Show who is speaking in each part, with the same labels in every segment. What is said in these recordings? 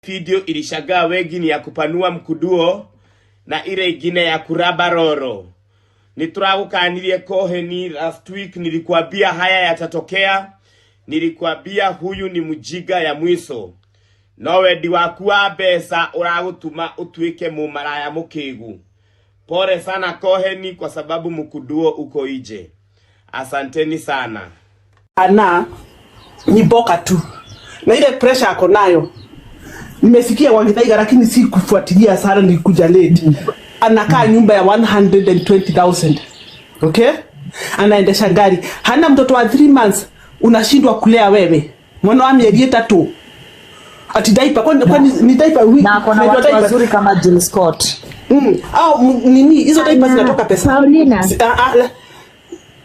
Speaker 1: Video ilishangaa wengi ni ya kupanua mkuduo na ile ingine ya kuraba roro. Nĩtũragũkanirie Koheni last week, nilikuambia haya yatatokea, nilikuambia huyu ni mjinga ya mwiso. No wendi waku wa mbeca ũragũtũma ũtuĩke mũmaraya mũkĩgu. Pole sana Koheni, kwa sababu mkuduo uko nje. Asanteni sana.
Speaker 2: Ana ni boka tu na ile pressure ako nayo, nimesikia kwa Githaiga, lakini si kufuatilia sana, nilikuja late. Anakaa nyumba ya 120,000, okay, anaendesha gari, hana mtoto wa 3 months, unashindwa kulea wewe mwana wa mieri 3, ati diaper, kwani ni diaper
Speaker 3: Na ako na
Speaker 2: inaitwa
Speaker 3: watu
Speaker 2: diaper?
Speaker 3: Wazuri kama Jill Scott.
Speaker 2: Au nini hizo diaper
Speaker 4: Ana,
Speaker 2: zinatoka pesa.
Speaker 4: Paulina.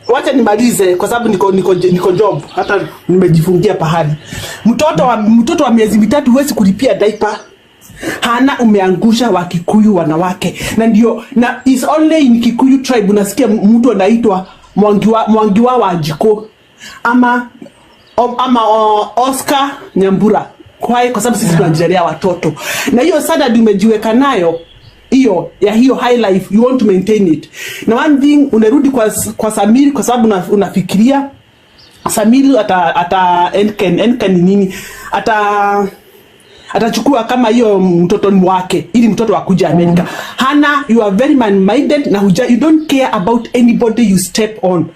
Speaker 2: Wacha nimalize kwa sababu niko job, hata nimejifungia pahali. Mtoto wa miezi 3 huwezi kulipia diaper. Hana, umeangusha Wakikuyu wanawake, na ndio na is only in Kikuyu tribe unasikia mtu anaitwa Mwangi wa Wanjiko ama Oscar Nyambura kwa sababu sisi tunajilelea watoto, na hiyo standard umejiweka nayo hiyo ya hiyo high life, you want to maintain it. Na one thing, unarudi kwa Samiri kwa sababu unafikiria Samiri ata enken ni nini, atachukua kama hiyo mtoto ni wake ili mtoto akuja Amerika. Hana, you are very man minded na you don't care about anybody you step on.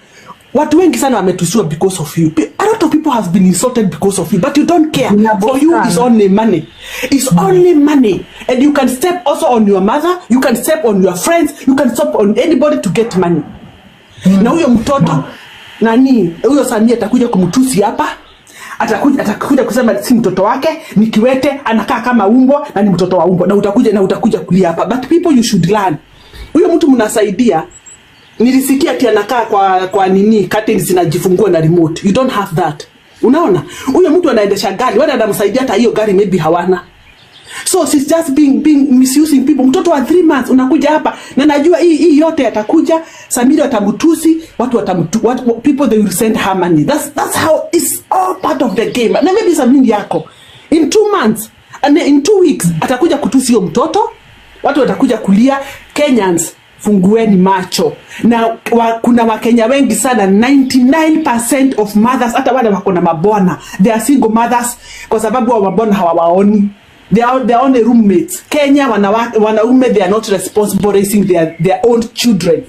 Speaker 2: Watu wengi sana wametusiwa because of you. A lot of people have been insulted because of you, but you don't care. For you is only money. It's only money. And you can step also on your mother, you can step on your friends, you can step on anybody to get money. Na huyo mtoto nani, huyo Samia atakuja kumtusi hapa, atakuja kusema si mtoto wake, ni kiwete, anakaa kama umbwa na ni mtoto wa umbwa, na utakuja kulia hapa. But people, you should learn, huyo mtu mnasaidia, nilisikia ati anakaa kwa nini, curtains zinajifungua na remote. You don't have that. Unaona, huyo mtu anaendesha gari, wale anamsaidia, hata hiyo gari maybe hawana. So she's just being misusing people. Mtoto wa 3 months unakuja hapa, na najua hii yote atakuja, Samiri atamtusi, watu watamtu, people, they will send her money. That's how it's all part of the game. Na maybe Samiri yako in 2 months and in 2 weeks atakuja kutusi hiyo mtoto, watu watakuja kulia. Kenyans, fungueni macho. Na kuna Wakenya wengi sana, 99% of mothers, hata wale wako na mabwana, they are single mothers kwa sababu wa mabwana hawawaoni. They are only roommates. Kenya wanaume, they are not responsible raising their own children.